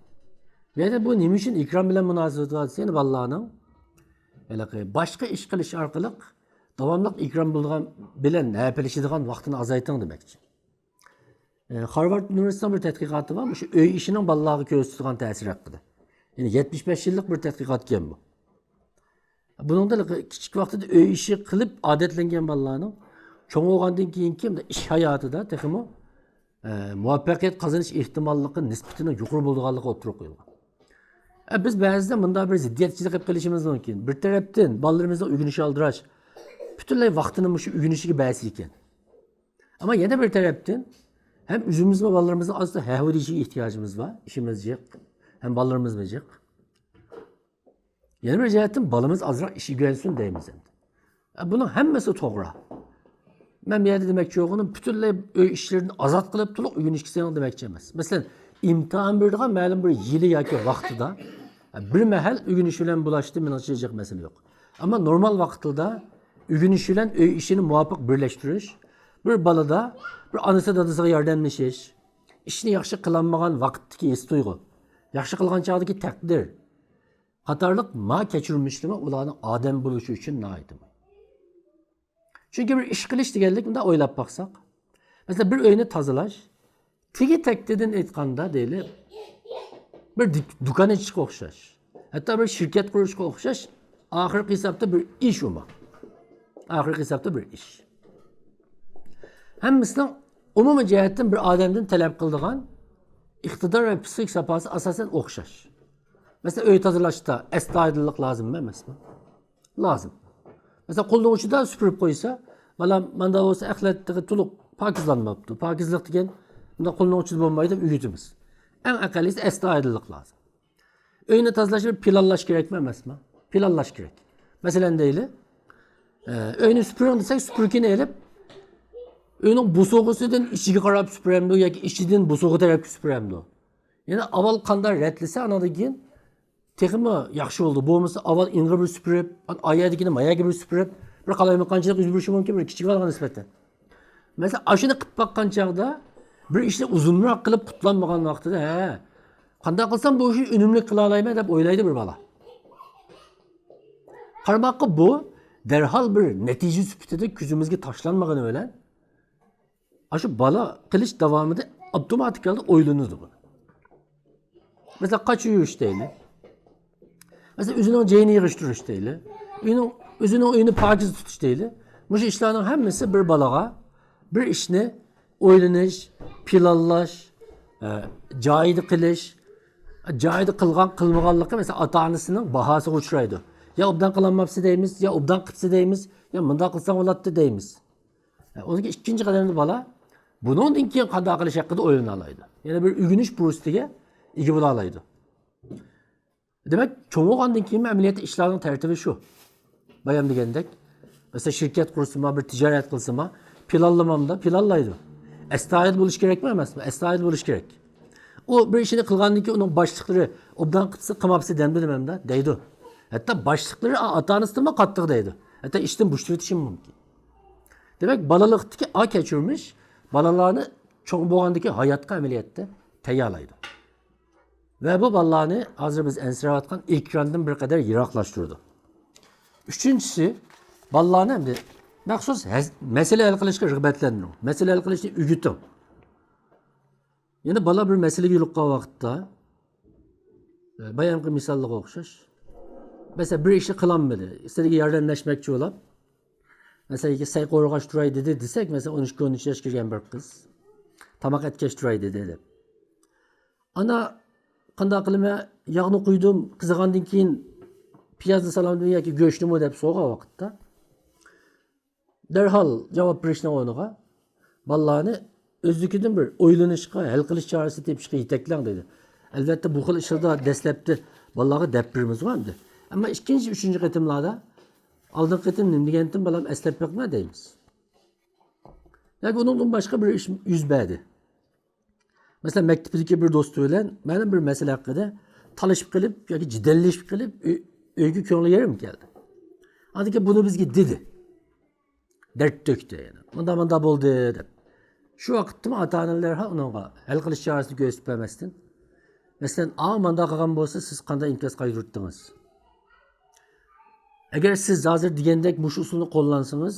بۇ يەردە بۇ نېمە ئۈچۈن ئېكران بىلەن مۇناسىۋىتى بار دېسە، يەنە بالىلارنىڭ ھېلىقى باشقا ئىش قىلىش ئارقىلىق داۋاملىق ئېكران بولىدىغان بىلەن ھەپىلىشىدىغان ۋاقتىنى ئازايتىڭ دېمەكچى. ئە، خارۋارد ئۇنىۋېرسىتېتىنىڭ بىر تەتقىقاتى بار، مۇشۇ ئۆي ئىشىنىڭ بالىلارغا كۆرسىتىدىغان تەسىرى ھەققىدە. يەنى يەتمىش بەش يىللىق بىر تەتقىقاتكەن بۇ. بۇنىڭدا كىچىك ۋاقتىدا ئۆي ئىشى قىلىپ ئادەتلەنگەن بالىلارنىڭ چوڭ بولغاندىن كېيىنكى ئىش ھاياتىدا تېخىمۇ، ئە، مۇۋەپپەقىيەت قازىنىش ئېھتىماللىقى نىسبىتىنىڭ يۇقىرى بولىدىغانلىقى ئوتتۇرىغا قويۇلغان. ئە، بىز بەزىدە مۇنداق بىر زىددىيەتچىلىك قىلىپ قېلىشىمىز مۇمكىن. بىر تەرەپتىن بالىلىرىمىزنىڭ ئۆگىنىشى ئالدىراش، پۈتۈنلەي ۋاقتىنى مۇشۇ ئۆگىنىشىگە بەرسە ئىكەن. ئەمما يەنە بىر تەرەپتىن ھەم ئۆزىمىزمۇ بالىلىرىمىزنىڭ ئازدا ھەھۋە دېيىشىگە ئېھتىياجىمىز بار. ئىشىمىز جىق، ھەم بالىلىرىمىزمۇ جىق. يەنە بىر جەھەتتىن بالىمىز ئازراق ئىش ئۆگەنسۇن دەيمىز ئەمدى. ئە، بۇنىڭ ھەممىسى توغرا. مەن بۇ يەردە دېمەكچى بولغىنىم، پۈتۈنلەي ئۆي ئىشلىرىدىن ئازاد قىلىپ، تولۇق ئۆگىنىشكە سېلىڭ دېمەكچى ئەمەس. مەسىلەن، ئىمتىھان بېرىدىغان مەلۇم بىر يىلى ياكى ۋاقتىدا، ئە، بىر مەھەل ئۆگىنىش بىلەن بۇلاشتى، مېنىڭچە جىق مەسىلە يوق. ئەمما نورمال ۋاقىتلىدا ئۆگىنىش بىلەن ئۆي ئىشىنى مۇۋاپىق بىرلەشتۈرۈش، بىر بالىدا بىر ئانىسى دادىسىغا ياردەملىشىش، ئىشنى ياخشى قىلالمىغان ۋاقىتتىكى ھېس تۇيغۇ، ياخشى قىلغان چاغدىكى تەقدىر، قاتارلىق ما كەچۈرمىشلىرىمۇ ئۇلارنىڭ ئادەم بولۇشى ئۈچۈن ناھايىتى مۇھىم. چۈنكى بىر ئىش قىلىش دېگەنلىك، مۇنداق ئويلاپ باقساق، مەسىلەن، بىر ئۆينى تازىلاش، تېگى تەكتىدىن ئېيتقاندا دەيلى، بىر دۇ-، دۇكان ئېچىشقا ئوخشاش، ھەتتا بىر شىركەت قۇرۇشقا ئوخشاش، ئاخىرقى ھېسابتا بىر ئىش ئۇمۇ. ئاخىرقى ھېسابتا بىر ئىش. ھەممىسىنىڭ ئومۇمىي جەھەتتىن بىر ئادەمدىن تەلەپ قىلىدىغان ئىقتىدار ۋە پىسخىك ساپاسى ئاساسەن ئوخشاش. مەسىلەن، ئۆي تازىلاشتا ئەستايىدىللىق لازىممۇ ئەمەسمۇ؟ لازىم. مەسىلەن، قولنىڭ ئۇچىدا سۈپۈرۈپ قويسا، بالام، ماندا بولسا ئەخلەت تېخى تولۇق پاكىزلانماپتۇ. پاكىزلىق دېگەن مۇنداق قولنىڭ ئۇچىدا بولمايدۇ دەپ ئۆگىتىمىز. ئەڭ ئەقەللىسى ئەستايىدىللىق لازىم. ئۆينى تازىلاشنى بىر پىلانلاش كېرەكمۇ ئەمەسمۇ؟ پىلانلاش كېرەك. مەسىلەن دەيلى، ئە، ئۆينى سۈپۈرۈڭ دېسەك، سۈپۈرگىنى ئېلىپ، ئۆينىڭ بوسۇغىسىدىن ئىچىگە قاراپ سۈپۈرەمدۇ ياكى ئىچىدىن بوسۇغا تەرەپكە سۈپۈرەمدۇ؟ يەنى ئاۋۋال قانداق رەتلىسە، ئانىڭدىن كېيىن تېخىمۇ ياخشى بولىدۇ. بولمىسا ئاۋۋال ئېڭىغا بىر سۈپۈرۈپ، ئا يەردىكىنى ما يەرگە بىر سۈپۈرۈپ، بىر قالايمىقانچىلىق يۈز بېرىشى مۇمكىن، بىر كىچىك بالىغا نىسبەتەن. مەسىلەن، ئاشۇنى قىلىپ باققان چاغدا بىر ئىشنى ئۇزۇنراق قىلىپ قۇتۇلالمىغان ۋاقتىدا، ھە، قانداق قىلسام بۇ ئىشنى ئۈنۈملۈك قىلالايمەن دەپ ئويلايدۇ بىر بالا. قارىماققا بۇ دەرھال بىر نەتىجە سۈپىتىدە كۆزىمىزگە تاشلانمىغىنى بىلەن، ئاشۇ بالا قىلىش داۋامىدا ئاپتوماتىك ھالدا ئويلىنىدۇ بۇ. مەسىلەن، قاچا يۇيۇش دەيلى. مەسىلەن، ئۆزىنىڭ جايىنى يىغىشتۇرۇش دەيلى. ئۆينىڭ، ئۆزىنىڭ ئۆيىنى پاكىز تۇتۇش دەيلى. مۇشۇ ئىشلارنىڭ ھەممىسى بىر بالىغا بىر ئىشنى ئويلىنىش، پىلانلاش، ئە، جايىدا قىلىش، جايىدا قىلغان، قىلمىغانلىقى، مەسىلەن، ئاتا-ئانىسىنىڭ باھاسىغا ئۇچرايدۇ. يا ئوبدان قىلالماپسە دەيمىز، يا ئوبدان قىپسە دەيمىز، يا مۇنداق قىلساڭ بولاتتى دەيمىز. ئۇنىڭ ئىككىنچى قەدەمدە بالا بۇنىڭدىن كېيىن قانداق قىلىش ھەققىدە ئويلىنالايدۇ. يەنە بىر ئۆگىنىش پۇرسىتىگە ئىگە بولالايدۇ. دېمەك، چوڭ بولغاندىن كېيىنمۇ ئەمەلىيەتتە ئىشلارنىڭ تەرتىپى شۇ. بايام دېگەندەك، مەسىلەن، شىركەت قۇرسىما، بىر تىجارەت قىلسىما، پىلانلىمامدا پىلانلايدۇ. ئەستايىدىل بولۇش كېرەكمۇ ئەمەسمۇ؟ ئەستايىدىل بولۇش كېرەك. ئۇ بىر ئىشنى قىلغاندىن كېيىن ئۇنىڭ باشلىقلىرى ئوبدان قىپسە، قىلماپسە دەمدۇ نېمەمدە دەيدۇ. ھەتتا باشلىقلىرى ئاتا-ئانىسىدىنمۇ قاتتىق دەيدۇ. ھەتتا ئىشتىن بوشىتىۋېتىشى مۇمكىن. دېمەك، بالىلىقتىكى ئا كەچۈرمىش بالىلارنى چوڭ بولغاندىكى ھاياتقا ئەمەلىيەتتە تەييارلايدۇ. ۋە بۇ بالىلارنى ھازىر بىز ئەنسىرەۋاتقان ئېكراندىن بىر قەدەر يىراقلاشتۇرىدۇ. ئۈچىنچىسى، بالىلارنى ئەمدى مەخسۇس ھەز-، مەسىلە ھەل قىلىشقا رىغبەتلەندۈرۈڭ. مەسىلە ھەل قىلىشنى ئۆگىتىڭ. يەنە بالا بىر مەسىلىگە يولۇققان ۋاقىتتا، بايامقى مىساللىققا ئوخشاش. مەسىلەن، بىر ئىشنى قىلالمىدى. سىلەرگە ياردەملەشمەكچى بولاپ، مەسىلەن، سەي قورغاش تۇراي دېدى دېسەك، مەسىلەن، ئون ئىككى، ئون ئۈچ ياش كىرگەن بىر قىز. تاماق ئەتكەچ تۇراي دېدى دەپ. ئانا، قانداق قىلىمەن، ياغنى قۇيدۇم، قىزىغاندىن كېيىن پىيازنى سالامدىمۇ ياكى گۆشنىمۇ دەپ سورىغان ۋاقىتتا، دەرھال جاۋاب بېرىشنىڭ ئورنىغا بالىلارنى ئۆزلۈكىدىن بىر ئويلىنىشقا، ھەل قىلىش چارىسى تېپىشقا يېتەكلەڭ دەيدۇ. ئەلۋەتتە، بۇ خىل ئىشلاردا دەسلەپتە بالىلارغا دەپ بېرىمىزغۇ ئەمدى. ئەمما ئىككىنچى، ئۈچىنچى قېتىملاردا، ئالدىنقى قېتىم نېمە دېگەنتىم، بالام، ئەسلەپ بېقىڭە دەيمىز. ياكى ئۇنىڭدىن باشقا بىر ئىش يۈز بەردى. مەسىلەن، مەكتىپىدىكى بىر دوستى بىلەن مەلۇم بىر مەسىلە ھەققىدە تالىشىپ قېلىپ ياكى جېدەللىشىپ قېلىپ، ئۆ-، ئۆيگە كۆڭلى يېرىم كەلدى. ئاندىن كېيىن بۇنى بىزگە دېدى. دەرد تۆكتى، يەنى مۇنداق مۇنداق بولدى دەپ. شۇ ۋاقىتتىمۇ ئاتا ئانا دەرھال ئۇنىڭغا ھەل قىلىش چارىسىنى كۆرسىتىپ بەرمەستىن، مەسىلەن، ئا مانداق قىلغان بولسا سىز قانداق ئىنكاس قايتۇرۇۋەتتىڭىز؟ ئەگەر سىز ھازىر دېگەندەك مۇشۇ ئۇسۇلنى قوللانسىڭىز،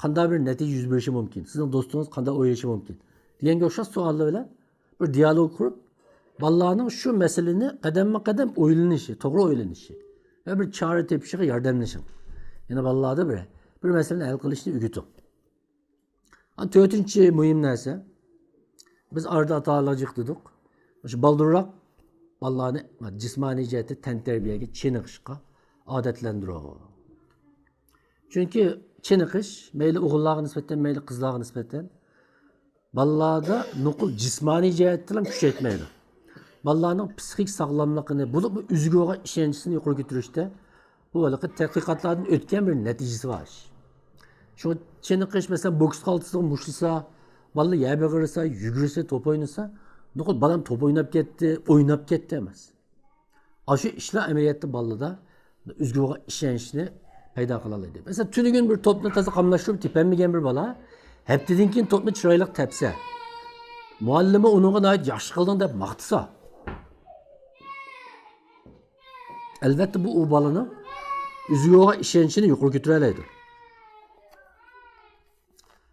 قانداق بىر نەتىجە يۈز بېرىشى مۇمكىن؟ سىزنىڭ دوستىڭىز قانداق ئويلىشى مۇمكىن؟ دېگەنگە ئوخشاش سوئاللار بىلەن بىر دىيالوگ قۇرۇپ، بالىلارنىڭ شۇ مەسىلىنى قەدەممۇ قەدەم ئويلىنىشى، توغرا ئويلىنىشى ۋە بىر چارە تېپىشىغا ياردەملىشىڭ. يەنى بالىلاردا بىر، بىر مەسىلىنى ھەل قىلىشنى ئۆگىتىڭ. ھە، تۆتىنچى مۇھىم نەرسە، بىز ئارىدا ئاتا-ئانىلارغا جىق دېدۇق. مۇشۇ بالدۇرراق بالىلارنى جىسمانىي جەھەتتە تەنتەربىيەگە چېنىقىشقا ئادەتلەندۈرۈڭ. چۈنكى چېنىقىش مەيلى ئوغۇللارغا نىسبەتەن، مەيلى قىزلارغا نىسبەتەن بالىلاردا نوقۇل جىسمانىي جەھەتتىلا كۈچەيتمەيدۇ. بالىلارنىڭ پسىخىك ساغلاملىقىنى، بولۇپمۇ ئۆزىگە بولغان ئىشەنچىسىنى يۇقىرى كۆتۈرۈشتە بۇ ھېلىقى تەتقىقاتلاردىن ئۆتكەن بىر نەتىجىسى بار ئىش. شۇڭا چېنىقىش، مەسىلەن، بوكس خالتىسىغا مۇشتلىسا، بالىلار يەر بېغىرسا، يۈگۈرسە، توپ ئوينىسا، نوقۇل بالام توپ ئويناپ كەتتى، ئويناپ كەتتى ئەمەس. ئاشۇ ئىشلار ئەمەلىيەتتە بالىلاردا ئۆزىگە بولغان ئىشەنچنى پەيدا قىلالايدۇ. مەسىلەن، تۈنۈگۈن بىر توپنى تازا قاملاشتۇرۇپ تېپەلمىگەن بىر بالا ھەپتىدىن كېيىن توپنى چىرايلىق تەپسە، مۇئەللىمى ئۇنىڭغا ناھايىتى ياخشى قىلدىڭ دەپ ماختىسا، ئەلۋەتتە، بۇ ئۇ بالىنىڭ ئۆزىگە بولغان ئىشەنچىنى يۇقىرى كۆتۈرەلەيدۇ.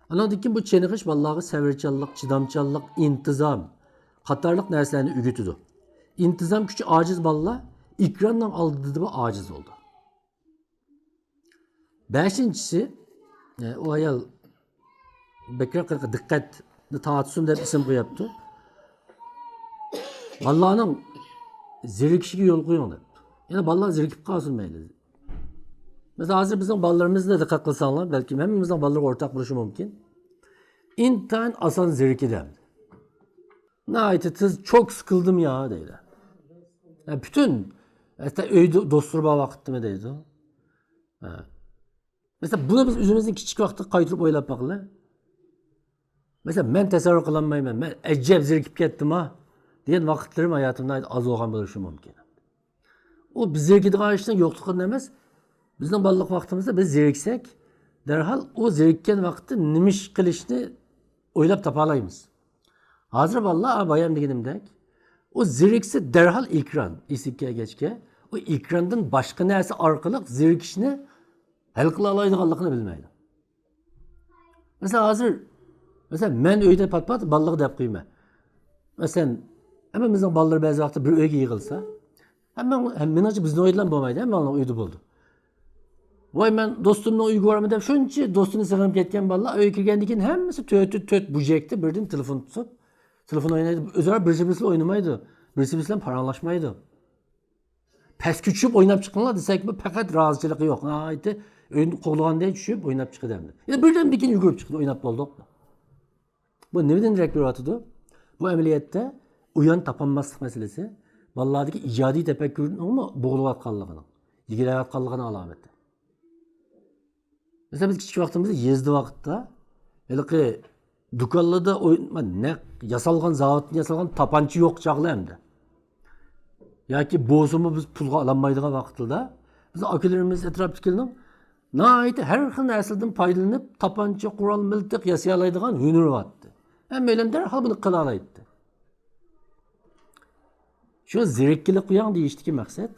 ئانىڭدىن كېيىن بۇ چېنىقىش بالىلارغا سەۋرچانلىق، چىدامچانلىق، ئىنتىزام قاتارلىق نەرسىلەرنى ئۆگىتىدۇ. ئىنتىزام كۈچى ئاجىز بالىلار ئېكراننىڭ ئالدىدا ئاجىز بولىدۇ. بەشىنچىسى، ئە، ئۇ ئايال بەكرەك دىققەتنى تارتسۇن دەپ ئىسىم قويۇپتۇ. بالىلارنىڭ زېرىكىشىگە يول قويۇڭ دەپ. يەنى بالىلار زېرىكىپ قالسۇن مەيلى. مەسىلەن، ھازىر بىزنىڭ بالىلىرىمىزنى دىققەت قىلساڭلار، بەلكىم ھەممىمىزنىڭ بالىلىرىغا ئورتاق بولۇشى مۇمكىن. ئىنتايىن ئاسان زېرىكىدۇ. ناھايىتى تېز، چوك سىقىلدىم يا دەيدۇ. ھە، پۈتۈن، ھەتتا ئۆيدە دوستلىرى بار ۋاقىتتىمۇ دەيدۇ. ھە. مەسىلەن، بۇنى بىز ئۆزىمىزنىڭ كىچىك ۋاقتىغا قايتۇرۇپ ئويلاپ باقىلى. مەسىلەن، مەن تەسەۋۋۇر قىلالمايمەن، مەن ئەجەب زېرىكىپ كەتتىم ھا دېگەن ۋاقىتلىرىم ھاياتىمدا ئاز بولغان بولۇشى مۇمكىن. ئۇ بىز زېرىكىدىغان ئىشنىڭ يوقلۇقىدىن ئەمەس، بىزنىڭ بالىلىق ۋاقتىمىزدا بىز زېرىكسەك، دەرھال ئۇ زېرىككەن ۋاقىتتا نېمە ئىش قىلىشنى ئويلاپ تاپالايمىز. ھازىر بالىلار، بايام دېگىنىمدەك، ئۇ زېرىكسە دەرھال ئېكران ئېسىگە كەلگەچكە، ئۇ ئېكراندىن باشقا نەرسە ئارقىلىق زېرىكىشنى ھەل قىلالايدىغانلىقىنى بىلمەيدۇ. مەسىلەن، ھازىر، مەسىلەن، مەن ئۆيدە پات-پات بالىلارغا دەپ قويىمەن. مەسىلەن، ھەممىمىزنىڭ بالىلىرى بەزى ۋاقىتتا بىر ئۆيگە يىغىلسا، ھەممە، ھەم-، مېنىڭچە بىزنىڭ ئۆيدىلا بولمايدۇ، ھەممىنىڭ ئۆيىدە بولىدۇ. ۋاي، مەن دوستۇمنىڭ ئۆيىگە بارىمەن دەپ شۇنچە دوستىنى سېغىنىپ كەتكەن بالىلار ئۆيگە كىرگەندىن كېيىن ھەممىسى تۆتى تۆت بۇژەكتە بىردىن تېلېفون تۇتۇپ، تېلېفون ئوينايدۇ. ئۆزئارا بىرسى بىرسى بىلەن ئوينىمايدۇ. بىرسى بىرسى بىلەن پاراڭلاشمايدۇ. پەسكە چۈشۈپ ئويناپ چىقىڭلار دېسەكمۇ، پەقەت رازىچىلىقى يوق. ناھايىتى ئۆيدىن قوغلىغاندەك چۈشۈپ ئويناپ چىقىدۇ ئەمدى. يەنە بىردەمدىن كېيىن يۈگۈرۈپ چىقىدۇ، ئويناپ بولدۇق. بۇ نېمىدىن دېرەك بېرىۋاتىدۇ؟ بۇ ئەمەلىيەتتە ئويۇن تاپالماسلىق مەسىلىسى، بالىلاردىكى ئىجادىي تەپەككۇرنىڭمۇ بوغۇلۇۋاتقانلىقىنىڭ، يېگىلەۋاتقانلىقىنىڭ ئالامىتى. مەسىلەن، بىز كىچىك ۋاقتىمىزدا يېزىدا ۋاقىتتا ھېلىقى دۇكانلاردا ئوي-، نەق ياسالغان، زاۋۇتتىن ياسالغان تاپانچا يوق چاغلار ئەمدى. ياكى بولسىمۇ بىز پۇلغا ئالالمايدىغان ۋاقىتلاردا بىزنىڭ ئاكىلىرىمىز، ئەتراپتىكىلەرنىڭ ناھايىتى ھەر خىل نەرسىدىن پايدىلىنىپ، تاپانچا، قورال، مىلتىق ياسىيالايدىغان ھۈنىرى بارتتى. ھەممەيلەن دەرھال بۇنى قىلالايتتى. شۇ زېرىككىلى قوياڭ دېيىشتىكى مەقسەت.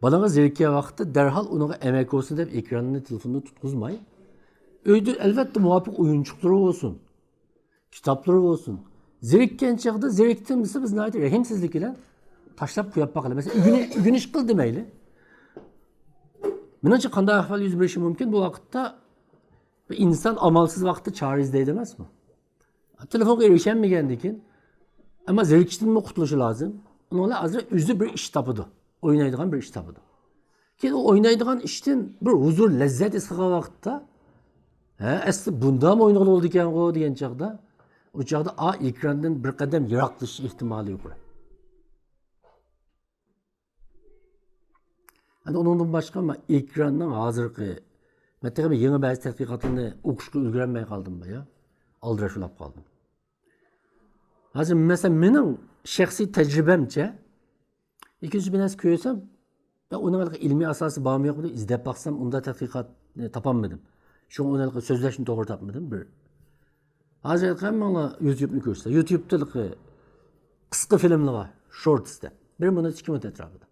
بالىڭىز زېرىككەن ۋاقىتتا دەرھال ئۇنىڭغا ئەمەك بولسۇن دەپ ئېكراننى، تېلېفوننى تۇتقۇزماي، ئۆيدە ئەلۋەتتە مۇۋاپىق ئويۇنچۇقلىرى بولسۇن، كىتابلىرى بولسۇن. زېرىككەن چاغدا، زېرىكتىم دېسە، بىز ناھايىتى رەھىمسىزلىك بىلەن تاشلاپ قويۇپ باقىلى. مەسىلەن، ئۆگىنى-، ئۆگىنىش قىل دېمەيلى. مېنىڭچە قانداق ئەھۋال يۈز بېرىشى مۇمكىن؟ بۇ ۋاقىتتا بىر ئىنسان ئامالسىز ۋاقىتتا چارە ئىزدەيدۇ ئەمەسمۇ؟ تېلېفونغا ئېرىشەلمىگەندىن كېيىن، ئەمما زېرىكىشتىنمۇ قۇتۇلۇشى لازىم. ئۇنىڭ بىلەن ھازىر ئۆزى بىر ئىش تاپىدۇ. ئوينايدىغان بىر ئىش تاپىدۇ. كېيىن ئۇ ئوينايدىغان ئىشتىن بىر ھۇزۇر، لەززەت ھېس قىلغان ۋاقىتتا، ھە، ئەسلى بۇنداقمۇ ئوينىغىلى بولىدىكەنغۇ دېگەن چاغدا، ئۇ چاغدا ئا ئېكراندىن بىر قەدەم يىراقلىشىش ئېھتىمالى يۇقىرى. ئەمدى ئۇنىڭدىن باشقا، مەن ئېكراننىڭ ھازىرقى، مەن تېخى يېڭى بەزى تەتقىقاتلارنى ئوقۇشقا ئۈلگۈرەلمەي قالدىم، بايا ئالدىراش بولاپ قالدىم. ھازىر مەسىلەن، مېنىڭ شەخسىي تەجرىبەمچە، ئىككىنچى بىر نەرسە كۆرسەم، يا ئۇنىڭ ھېلىقى ئىلمىي ئاساسى بارمۇ يوقمۇ دەپ ئىزدەپ باقسام، ئۇنداق تەتقىقاتنى تاپالمىدىم. شۇڭا ئۇنى ھېلىقى سۆزلەشنى توغرا تاپمىدىم، بىر. ھازىر ھەممىڭلار يۇتيۇبنى كۆرسىلەر. يۇتيۇبتا ھېلىقى قىسقا فىلىملار بار، شورتس دەپ. بىر مىنۇت، ئىككى مىنۇت ئەتراپىدا.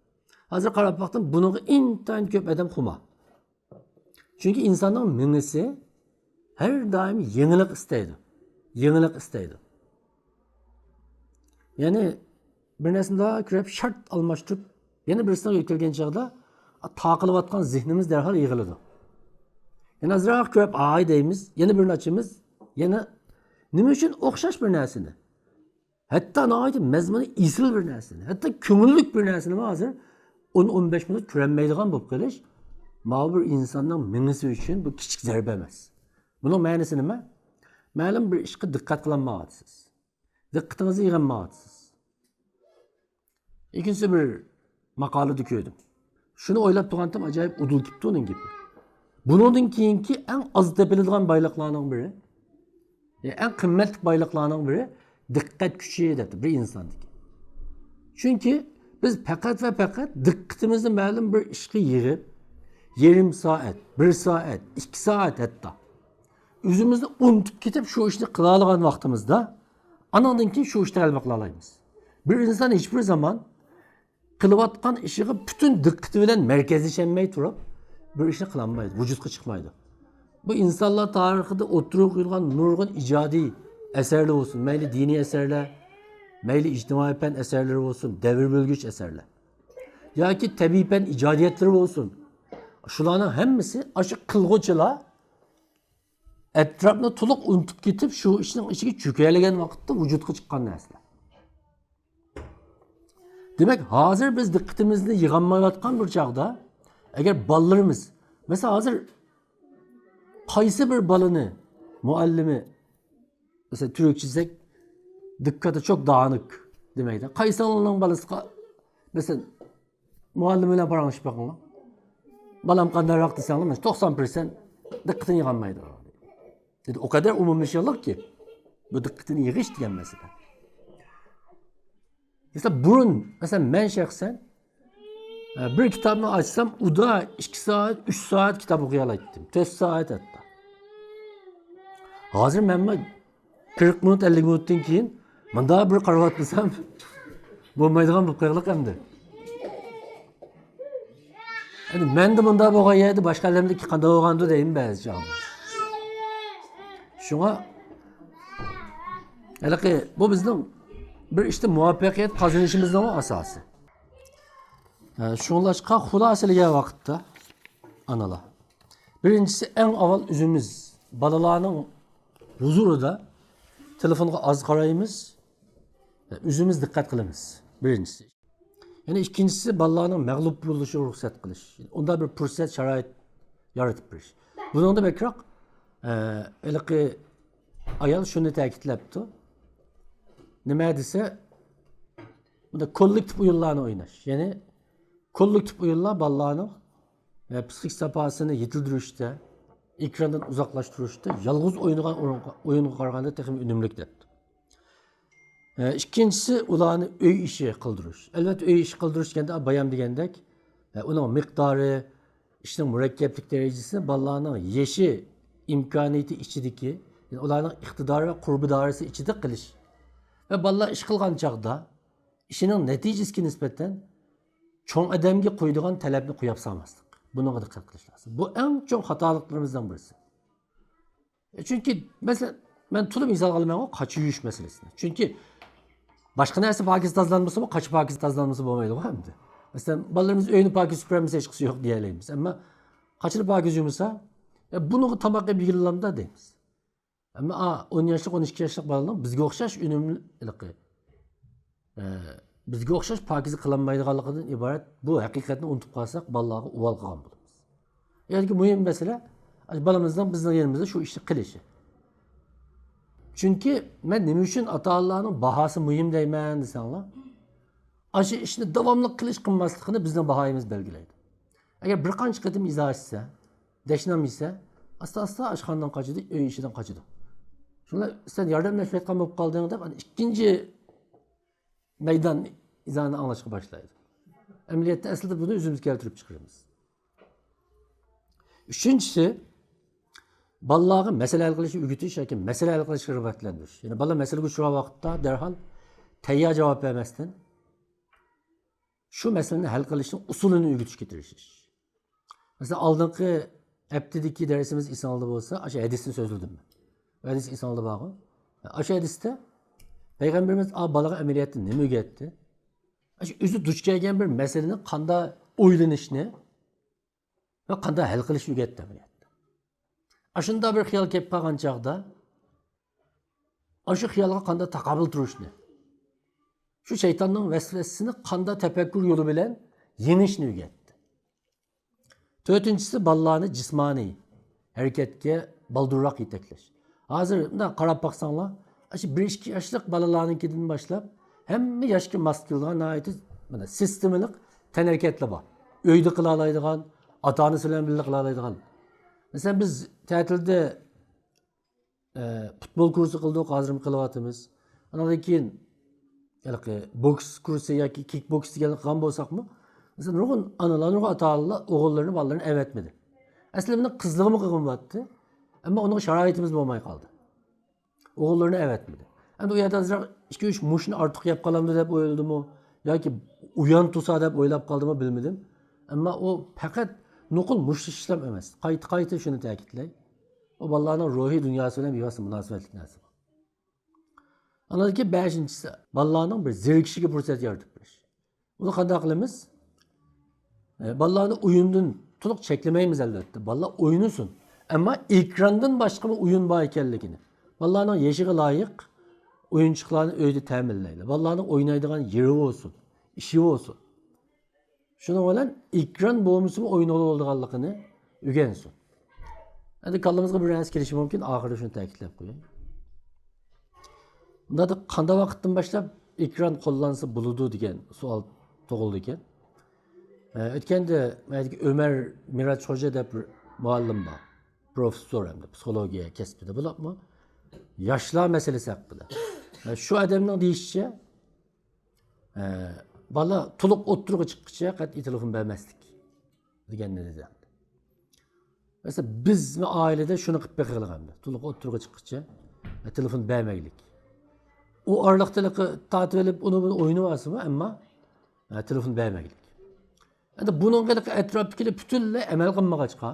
ھازىر قاراپ باقتىم، بۇنىڭغا ئىنتايىن كۆپ ئادەم خۇمار. چۈنكى ئىنساننىڭ مېڭىسى ھەر دائىم يېڭىلىق ئىستەيدۇ. يېڭىلىق ئىستەيدۇ. يەنى بىر نەرسىنى كۆرۈپ شارت ئالماشتۇرۇپ، يەنە بىرسىنى يۆتكەلگەن چاغدا تاقىلىۋاتقان زېھنىمىز دەرھال يىغىلىدۇ. يەنە ئازراق كۆرۈپ، ئاي دەيمىز، يەنە بىرنى ئاچىمىز، يەنە نېمە ئۈچۈن ئوخشاش بىر نەرسىنى؟ ھەتتا ناھايىتى مەزمۇنى ئېسىل بىر نەرسىنى، ھەتتا كۆڭۈللۈك بىر نەرسىنىمۇ ھازىر ئون، ئون بەش مىنۇت كۆرەلمەيدىغان بولۇپ قېلىش، ماۋۇ بىر ئىنساننىڭ مېڭىسى ئۈچۈن بۇ كىچىك زەربە ئەمەس. بۇنىڭ مەنىسى نېمە؟ مەلۇم بىر ئىشقا دىققەت قىلالمايۋاتىسىز. دىققىتىڭىزنى يىغالمايۋاتىسىز. ئىككىنچىسى، بىر ماقالىدە كۆردۈم. شۇنى ئويلاپ تۇرغانتىم، ئاجايىپ ئۇدۇل كېپتۇ ئۇنىڭ گېپى. بۇنىڭدىن كېيىنكى ئەڭ ئاز تېپىلىدىغان بايلىقلارنىڭ بىرى، يا ئەڭ قىممەتلىك بايلىقلارنىڭ بىرى دىققەت كۈچى دەپتۇ بىر ئىنساندىكى. چۈنكى بىز پەقەت ۋە پەقەت دىققىتىمىزنى مەلۇم بىر ئىشقا يىغىپ، يېرىم سائەت، بىر سائەت، ئىككى سائەت ھەتتا ئۆزىمىزنى ئۇنتۇپ كېتىپ، شۇ ئىشنى قىلالىغان ۋاقتىمىزدا، ئانىڭدىن كېيىن شۇ ئىشتا غەلىبە قىلالايمىز. بىر ئىنسان ھېچبىر زامان قىلىۋاتقان ئىشىغا پۈتۈن دىققىتى بىلەن مەركەزلىشەلمەي تۇرۇپ، بىر ئىشنى قىلالمايدۇ، ۋۇجۇدقا چىقمايدۇ. بۇ ئىنسانلار تارىخىدا ئوتتۇرىغا قويۇلغان نۇرغۇن ئىجادىي ئەسەرلەر بولسۇن، مەيلى دىنىي ئەسەرلەر، مەيلى ئىجتىمائىي پەن ئەسەرلىرى بولسۇن، دەۋر بۆلگۈچ ئەسەرلەر ياكى تەبىئىي پەن ئىجادىيەتلىرى بولسۇن، شۇلارنىڭ ھەممىسى ئاشۇ قىلغۇچىلار ئەتراپنى تولۇق ئۇنتۇپ كېتىپ، شۇ ئىشنىڭ ئىچىگە چۆكەلىگەن ۋاقىتتا ۋۇجۇدقا چىققان نەرسىلەر. دېمەك، ھازىر بىز دىققىتىمىزنى يىغالمايۋاتقان بىر چاغدا، ئەگەر بالىلىرىمىز، مەسىلەن، ھازىر قايسى بىر بالىنى مۇئەللىمى، مەسىلەن، تۈركچە دېسەك، دىققىتى چوك دانىك دېمەيدۇ. قايسىڭلارنىڭ بالىسىغا، مەسىلەن، مۇئەللىم بىلەن پاراڭلىشىپ بېقىڭلار. بالام قانداقراق دېسەڭلار، مانا توقسان پىرسەنت دىققىتىنى يىغالمايدۇ. دېدى، ئۇ قەدەر ئومۇملىشىقلىقكى، بۇ دىققىتىنى يىغىش دېگەن مەسىلە. مەسىلەن، بۇرۇن، مەسىلەن، مەن شەخسەن، ئە، بىر كىتابنى ئاچسام، ئۇدا ئىككى سائەت، ئۈچ سائەت كىتاب ئوقۇيالايتتىم. تۆت سائەت ھەتتا. ھازىر مەنمۇ قىرىق مىنۇت، ئەللىك مىنۇتتىن كېيىن مۇنداق بىر قاراۋاتمىسام بولمايدىغان بولۇپ قالغانلىق ئەمدى. ئەمدى مەندە مۇنداق بولغان يەردە باشقا ئادەمدىكى قانداق بولغاندۇ دەيمەن بەزى چاغدا. شۇڭا ھېلىقى بۇ بىزنىڭ بىر ئىشتا مۇۋەپپەقىيەت قازىنىشىمىزنىڭ ئاساسى. ھە، شۇڭلاشقا خۇلاسىلىگەن ۋاقىتتا ئانىلار، بىرىنچىسى، ئەڭ ئاۋۋال ئۆزىمىز بالىلارنىڭ ھۇزۇرىدا تېلېفونغا ئاز قارايمىز، ئۆزىمىز دىققەت قىلىمىز، بىرىنچىسى. يەنە ئىككىنچىسى، بالىلارنىڭ مەغلۇپ بولۇشىغا رۇخسەت قىلىش. ئۇنداق بىر پۇرسەت، شارائىت يارىتىپ بېرىش. بۇنىڭدا بەكرەك، ئە، ھېلىقى ئايال شۇنى تەكىتلەپتۇ. نېمە دېسە، بۇندا كوللېكتىپ ئويۇنلارنى ئويناش. يەنى كوللېكتىپ ئويۇنلار بالىلارنىڭ، ئە، پسىخىك ساپاسىنى يېتىلدۈرۈشتە، ئېكراندىن ئۇزاقلاشتۇرۇشتا يالغۇز ئوينىغان ئورۇنغا، ئويۇنغا قارىغاندا تېخىمۇ ئۈنۈملۈك دەپتۇ. ئە، ئىككىنچىسى، ئۇلارنى ئۆي ئىشى قىلدۇرۇش. ئەلۋەتتە، ئۆي ئىشى قىلدۇرۇش دېگەندە، بايام دېگەندەك، ئە، ئۇنىڭ مىقدارى، ئىشنىڭ مۇرەككەپلىك دەرىجىسىنى بالىلارنىڭ يېشى ئىمكانىيىتى ئىچىدىكى، يەنى ئۇلارنىڭ ئىقتىدارى ۋە قۇربى دائىرىسى ئىچىدە قىلىش. ۋە بالىلار ئىش قىلغان چاغدا ئىشىنىڭ نەتىجىسىگە نىسبەتەن چوڭ ئادەمگە قويىدىغان تەلەپنى قويۇپ سالماسلىق. بۇنىڭغا دىققەت قىلىش لازىم. بۇ ئەڭ چوڭ خاتالىقلىرىمىزنىڭ بىرسى. چۈنكى، مەسىلەن، مەن تولۇق مىسال ئالىمەنغۇ، قاچا يۇيۇش مەسىلىسىنى. چۈنكى باشقا نەرسە پاكىز تازىلانمىسىمۇ، قاچا پاكىز تازىلانمىسا بولمايدىغۇ ئەمدى. مەسىلەن، بالىلىرىمىز ئۆينى پاكىز سۈپۈرەلمىسە، ھېچقىسى يوق دېيەلەيمىز. ئەمما قاچىنى پاكىز يۇمىسا، «يا، بۇنىڭغا تاماق يەپ يېگىلىلامدا؟» دەيمىز. ئەمما، ئا، ئون ياشلىق، ئون ئىككى ياشلىق بالىنىڭ بىزگە ئوخشاش ئۈنۈملۈك، ئە، بىزگە ئوخشاش پاكىزە قىلالمايدىغانلىقىدىن ئىبارەت بۇ ھەقىقەتنى ئۇنتۇپ قالساق، بالىلارغا ئۇۋال قىلغان بولىمىز. يەنىكى مۇھىم مەسىلە، بالىمىزنىڭ بىزنىڭ يېنىمىزدا شۇ ئىشنى قىلىشى. چۈنكى مەن نېمە ئۈچۈن ئاتا-ئانىلارنىڭ باھاسى مۇھىم دەيمەن دېسەڭلار، ئاشۇ ئىشنى داۋاملىق قىلىش، قىلماسلىقىنى بىزنىڭ باھايىمىز بەلگىلەيدۇ. ئەگەر بىر قانچە قېتىم ئىزا ئىچسە، دەشنام يېسە، ئاستا-ئاستا ئاشخانىدىن قاچىدۇ، ئۆي ئىشىدىن قاچىدۇ. شۇڭا، «سەن ياردەملەشمەيدىغان بولۇپ قالدىڭ» دەپ، ئەنە ئىككىنچى مەيدان ئىزاھىنى ئاڭلاشقا باشلايدۇ. ئەمەلىيەتتە ئەسلىدە بۇنى ئۆزىمىز كەلتۈرۈپ چىقىرىمىز. ئۈچىنچىسى، بالىلارغا مەسىلە ھەل قىلىشنى ئۆگىتىش ياكى مەسىلە ھەل قىلىشقا رىغبەتلەندۈرۈش. يەنى بالا مەسىلىگە ئۇچرىغان ۋاقىتتا دەرھال تەييار جاۋاب بەرمەستىن، شۇ مەسىلىنى ھەل قىلىشنىڭ ئۇسۇلىنى ئۆگىتىشكە تىرىشىش. مەسىلەن، ئالدىنقى ھەپتىدىكى دەرسىمىز ئېسىڭلاردا بولسا، ئاشۇ ھەدىسنى سۆزلىدىم مەن. ھەدىس ئېسىڭلاردا بارغۇ. ئاشۇ ھەدىستە پەيغەمبىرىمىز ئا، بالىغا ئەمەلىيەتتە نېمە ئۆگەتتى؟ ئاشۇ ئۆزى دۇچ كەلگەن بىر مەسىلىنى قانداق ئويلىنىشنى ۋە قانداق ھەل قىلىشنى ئۆگەتتى ئەمەلىيەتتە. ئاشۇنداق بىر خىيال كېلىپ قالغان چاغدا، ئاشۇ خىيالغا قانداق تاقابىل تۇرۇشنى، شۇ شەيتاننىڭ ۋەسۋەسىسىنى قانداق تەپەككۇر يولى بىلەن يېڭىشنى ئۆگەتتى. تۆتىنچىسى، بالىلارنى جىسمانىي ھەرىكەتكە بالدۇرراق يېتەكلەش. ھازىر مۇنداق قاراپ باقساڭلار، ئاشۇ بىر ئىككى ياشلىق بالىلارنىڭكىدىن باشلاپ ھەممە ياشقا ماس كېلىدىغان ناھايىتى، مانا، سىستېمىلىق تەنھەرىكەتلەر بار. ئۆيدە قىلالايدىغان، ئاتا-ئانىسى بىلەن بىللە قىلالايدىغان. مەسىلەن، بىز تەتىلدە ئە، پۇتبول كۇرسى قىلدۇق، ھازىرمۇ قىلىۋاتىمىز. ئانىڭدىن كېيىن ھېلىقى بوكس كۇرسى ياكى كىك بوكس دېگەننى قىلغان بولساقمۇ، مەسىلەن، نۇرغۇن ئانىلار، نۇرغۇن ئاتا-ئانىلار ئوغۇللىرىنى، بالىلىرىنى ئەۋەتمىدى. ئەسلى بۇنى قىزلىرىمۇ قىلغان بولاتتى. ئەمما ئۇنىڭغا شارائىتىمىز بولماي قالدى. ئوغۇللىرىنى ئەۋەتمىدى. ئەمدى ئۇ يەردە ئازراق ئىككى-ئۈچ مۇشتنى ئارتۇق يەپ قالامدۇ دەپ ئويلىدىمۇ ياكى ئۇيان تۇرسا دەپ ئويلاپ قالدىمۇ بىلمىدىم. ئەمما ئۇ پەقەت نوقۇل مۇشت ئىشلەم ئەمەس. قايتا-قايتا شۇنى تەكىتلەي. ئۇ بالىلارنىڭ روھىي دۇنياسى بىلەن بىۋاسىتە مۇناسىۋەتلىك نەرسە بۇ. ئاندىن كېيىن بەشىنچىسى، بالىلارنىڭ بىر زېرىكىشىگە پۇرسەت يارىتىپ بېرىش. بۇنى قانداق قىلىمىز؟ ئە، بالىلارنى ئويۇندىن تولۇق چەكلىمەيمىز، ئەلۋەتتە. بالىلار ئوينىسۇن. ئەمما ئېكراندىن باشقىمۇ ئويۇن بار ئىكەنلىكىنى، بالىلارنىڭ يېشىغا لايىق ئويۇنچۇقلارنى ئۆيدە تەمىنلەيلى. بالىلارنىڭ ئوينايدىغان يېرى بولسۇن، ئىشى بولسۇن. شۇنىڭ بىلەن ئېكران بولمىسىمۇ ئوينىغىلى بولىدىغانلىقىنى ئۆگەنسۇن. ئەمدى كاللىمىزغا بىر نەرسە كېلىشى مۇمكىن، ئاخىرىدا شۇنى تەكىتلەپ قوياي. بۇندا قانداق ۋاقىتتىن باشلاپ ئېكران قوللانسا بولىدۇ دېگەن سوئال تۇغۇلىدىكەن. ئە، ئۆتكەندە مەيدىكى ئۆمەر مىراج خوجا دەپ بىر مۇئەللىم بار. پروفېسسور ھەمدە پسىخولوگىيە كەسپىدە بولۇپمۇ ياشلار مەسىلىسى ھەققىدە. ئە، شۇ ئادەمنىڭ دېيىشىچە، ئە، بالا تولۇق ئوتتۇرىغا چىققىچە قەتئىي تېلېفون بەرمەسلىك دېگەننى دېدى. مەسىلەن، بىزمۇ ئائىلىدە شۇنى قىلىپ بېقىغلىق ئەمدى. تولۇق ئوتتۇرىغا چىققىچە، ئە، تېلېفون بەرمەيلىك. ئۇ ئارىلىقتا ھېلىقى تارتىۋېلىپ ئۇنى بۇنى ئوينىۋالسىمۇ، ئەمما، ئە، تېلېفون بەرمەيلىك. ئەمدى بۇنىڭغا ھېلىقى ئەتراپتىكىلەر پۈتۈنلەي ئەمەل قىلمىغاچقا،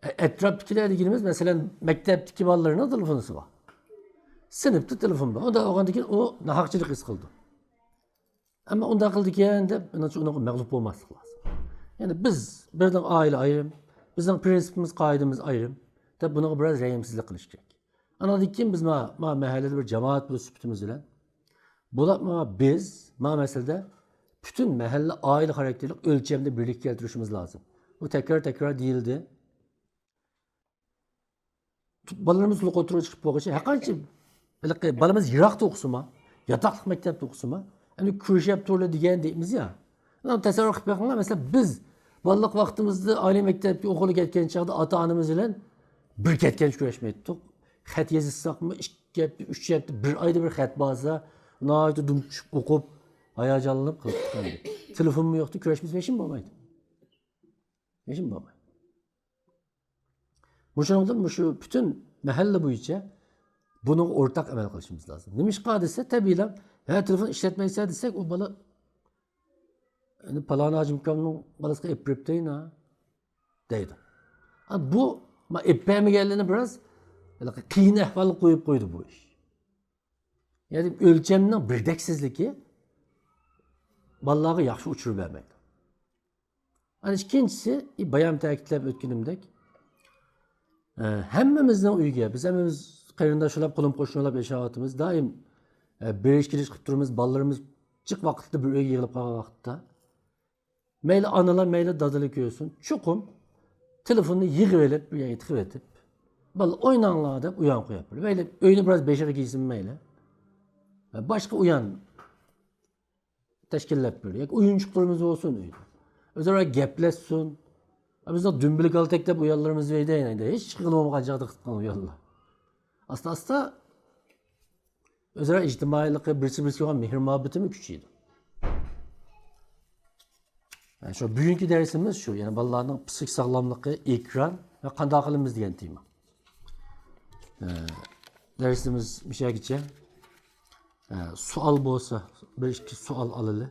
ئە، ئەتراپتىكىلەر دېگىنىمىز، مەسىلەن، مەكتەپتىكى بالىلارنىڭ تېلېفونىسى بار. سىنىپتا تېلېفون بار. ئۇنداق بولغاندىن كېيىن ئۇ ناھەقچىلىك ھېس قىلىدۇ. ئەمما ئۇنداق قىلىدىكەن دەپ، مېنىڭچە، ئۇنىڭغا مەغلۇپ بولماسلىق لازىم. يەنى بىز، بىزنىڭ ئائىلە ئايرىم، بىزنىڭ پرىنسىپىمىز، قائىدىمىز ئايرىم دەپ، بۇنىڭغا بىراز رەھىمسىزلىك قىلىش كېرەك. ئانىڭدىن كېيىن بىز ما، ما مەھەللىدە بىر جامائەت بولۇش سۈپىتىمىز بىلەن، بولۇپمۇ بىز ما مەسىلىدە پۈتۈن مەھەللە ئائىلە خاراكتېرلىك ئۆلچەمدە بىرلىككە كەلتۈرۈشىمىز لازىم. بۇ تەكرار-تەكرار دېيىلدى. بالىلىرىمىز تولۇق ئوتتۇرىغا چىقىپ بولغۇچە، ھەرقانچە ھېلىقى بالىمىز يىراقتا ئوقۇسىمۇ، ياتاقلىق مەكتەپتە ئوقۇسىمۇ، ئەمدى كۈرىشەپ تۇرلا دېگەن دەيمىز يا. مانا تەسەۋۋۇر قىلىپ بېقىڭلار، مەسىلەن، بىز بالىلىق ۋاقتىمىزدا ئالىي مەكتەپكە ئوقۇغىلى كەتكەن چاغدا ئاتا-ئانىمىز بىلەن بىر كەتكەنچە كۈرەشمەيتتۇق. خەت يېزىشساقمۇ، ئىككى ھەپتە، ئۈچ ھەپتە، بىر ئايدا بىر خەت بارسا، ناھايىتى دۈم چۈشۈپ ئوقۇپ، ھاياجانلىنىپ قىلاتتۇق ئەمدى. تېلېفونمۇ يوقتى، كۈرەشمىسە ھېچنېمە بولمايدۇ. ھېچنېمە بولمايدۇ. مۇشۇنىڭدىن مۇشۇ پۈتۈن مەھەللە بويىچە بۇنىڭغا ئورتاق ئەمەل قىلىشىمىز لازىم. نېمىشقا دېسە، تەبىئىيلا، ھە، تېلېفون ئىشلەتمەيسەن دېسەك، ئۇ بالا، ئەنە، پالان ھاجىم ئۇكامنىڭ بالىسىغا ئېلىپ بېرىپتىنا دەيدۇ. ئا، بۇ، ما، ئېلىپ بەرمىگەنلىرىنى بىراز ھېلىقى قىيىن ئەھۋالغا قويۇپ قويدى بۇ ئىش. يەنى ئۆلچەمنىڭ بىردەكسىزلىكى بالىلارغا ياخشى ئۇچۇر بەرمەيدۇ. ئەنە ئىككىنچىسى، بايام تەكىتلەپ ئۆتكىنىمدەك، ئە، ھەممىمىزنىڭ ئۆيىگە، بىز ھەممىمىز قېرىنداشلاپ، قولۇم قوشنىلاپ ياشاۋاتىمىز. دائىم، ئە، بېرىش كېلىش قىلىپ تۇرىمىز. بالىلىرىمىز جىق ۋاقىتتا بىر ئۆيگە يىغىلىپ قالغان ۋاقىتتا، مەيلى ئانىلار، مەيلى دادىلار كۆرسۇن، چوقۇم تېلېفوننى يىغىۋېلىپ، بىر يەرگە تىقىۋېتىپ، بالىلار ئويناڭلار دەپ ئويۇن قويۇپ بېرىپ، مەيلى ئۆينى بىراز بېشىغا كىيسۇن مەيلى. ۋە باشقا ئويۇن تەشكىللەپ بېرىدۇ. ياكى ئويۇنچۇقلىرىمىز بولسۇن ئۆيدە. ئۆزئارا گەپلەشسۇن. بىزنىڭ دۈمبىلىك كالتەك دەپ ئۇيانلىرىمىز بار ئىدى، ھېچ قىلىپ بولمىغان چاغدا قىلىپ قالغان ئۇيانلار. ئاستا-ئاستا ئۆزئارا ئىجتىمائىيلىقى، بىرسى بىرسىگە بولغان مېھىر مۇھەببىتىمۇ كۈچىيىدۇ. شۇ بۈگۈنكى دەرسىمىز شۇ، يەنى بالىلارنىڭ پسىخىك ساغلاملىقى، ئېكران ۋە قانداق قىلىمىز دېگەن تېما. دەرسىمىز مۇشۇ يەرگىچە. سوئال بولسا، بىر ئىككى سوئال ئالىلى.